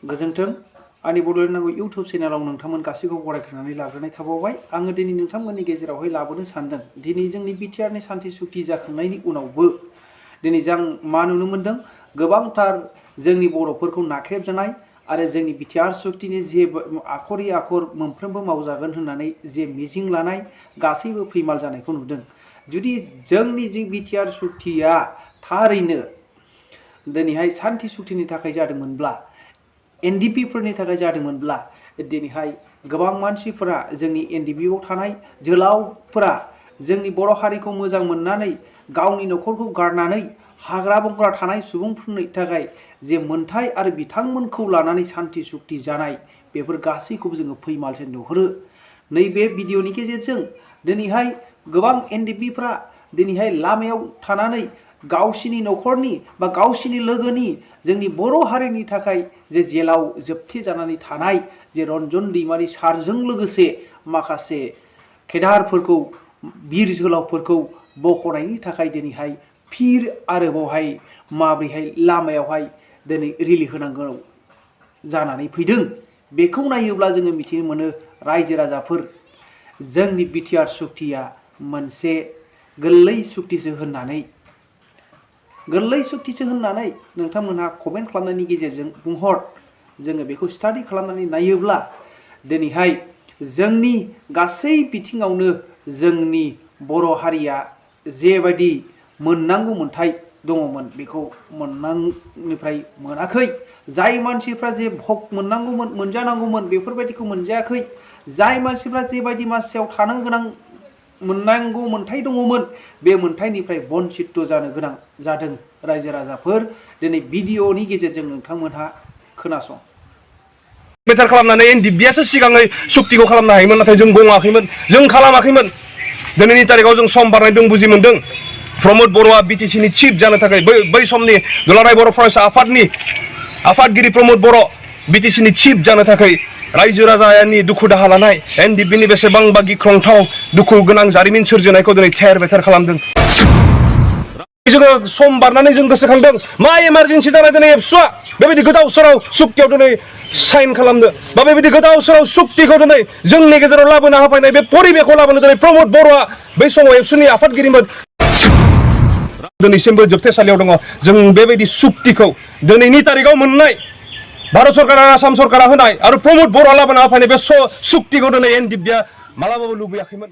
गोजोन्थों आंनि बड'लेण्ड नांगौ इउटुब चेनेलाव नोंथांमोन गासैखौबो बरायग्रोनानै लाग्रोनाय थाबावबाय। आङो दिनै नोंथांमोननि गेजेरावहाय लाबोनो सानदों दिनै जोंनि बिटिआरनि सान्थि सुक्ति जाखांनायनि उनावबो दिनै जों मा नुनो मोनदों गोबांथार जोंनि बर'फोरखौ नाख्रेबजानाय आरो जोंनि बिटिआर सुक्तिनि जे आखरै आखर मोनफ्रोमबो मावजागोन होननानै जे मिजिं लानाय गासैबो फैमाल जानायखौ नुदों। जुदि जोंनि जे बिटिआर सुक्तिया थारैनो दिनैहाय सान्थि सुक्तिनि थाखाय जादोंमोनब्ला एनडिपि फोरनि थाखाय जादोंमोनब्ला दिनैहाय गोबां मानसिफोरा जोंनि एनडिपिआव थानाय जोहोलावफोरा जोंनि बर' हारिखौ मोजां मोननानै गावनि न'खरखौ गारनानै हाग्रा बंग्रा थानाय सुबुंफोरनि थाखाय जे मोनथाय आरो बिथांमोनखौ लानानै सान्थि सुक्ति जानाय बेफोर गासैखौबो जोङो फैमालसो नुहुरो। नैबे भिडिअनि गेजेरजों दिनैहाय गोबां एनडिपिफ्रा दिनैहाय लामायाव थानानै गावसिनि न'खरनि बा गावसिनि लोगोनि जोंनि बर' हारिनि थाखाय जे जेलाव जोबथे जानानै थानाय जे रन्जन दैमारि सारजों लोगोसे माखासे केदारफोरखौ बिर जोहोलावफोरखौ बख'नायनि थाखाय दिनैहाय फिर आरोबावहाय माब्रैहाय लामायावहाय दिनै रिलि होनांगौ जानानै फैदों बेखौ नायोब्ला जोङो मिथिनो मोनो रायजो राजाफोर जोंनि बिटिआर सुक्तिया मोनसे गोरलै सुक्तिसो होननानै नोंथांमोनहा कमेन्ट खालामनायनि गेजेरजों बुंहर। जोङो बेखौ स्टाडि खालामनानै नायोब्ला दिनैहाय जोंनि गासै बिथिङावनो जोंनि बर' हारिया जेबायदि मोननांगौ मोन्थाय दङमोन बेखौ मोननांनिफ्राय मोनाखै। जाय मानसिफ्रा जे भग मोननांगौमोन मोनजानांगौमोन बेफोरबायदिखौ मोनजायाखै। जाय मानसिफ्रा जेबायदि मासियाव थानो गोनां मोननांगौ मोन्थाय दङमोन बे मोन्थायनिफ्राय बन्चित जानो गोनां जादों। रायजो राजाफोर दिनै भिडिअनि गेजेरजों नोंथांमोनहा खोनासं। बेटार खालामनानै एनडिपिआसो सिगाङै सुक्तिखौ खालामनो हायोमोन नाथाय जों गङाखैमोन जों खालामाखैमोन। दिनैनि तारिखाव जों सम बारनाय दं बुजि मोनदों प्रमद बर'आ बिटिसिनि चिफ जानो थाखाय बै समनि दुलाराय बर' फरायसा आफादनि आफादगिरि प्रमद बर' बिटिसिनि चिफ जानो थाखाय रायजो राजानि दुखु दाहा लानाय एनडिपिनि बेसेबांबा गिख्रंथाव दुखु गोनां जारिमिन सोरजिनायखौ दिनै थेर बेथेर खालामदों। जोङो सम बारनानै जों गोसोखांदों मा इमारजेन्सि जानाय दिनै एबसुआ बेबायदि गोदाव सोराव सुक्तियाव दिनै साइन खालामनो बा बेबायदि गोदाव सोराव सुक्तिखौ दिनै जोंनि गेजेराव लाबोना होफैनाय बे परिबेखौ लाबोनो दिनै प्रमद बर'आ बै समाव एबसुनि आफादगिरिमोन दिनैसिमबो जोबथेसालियाव दङ। जों बेबायदि सुक्तिखौ दिनैनि तारिखाव मोननाय भारत सरकारा आसाम सरकारा होनाय आरो प्रमद बर'आ लाबोना होफैनाय बे सुक्तिखौ दिनै एनडिपिआ मालाबाबो लुबैयाखैमोन।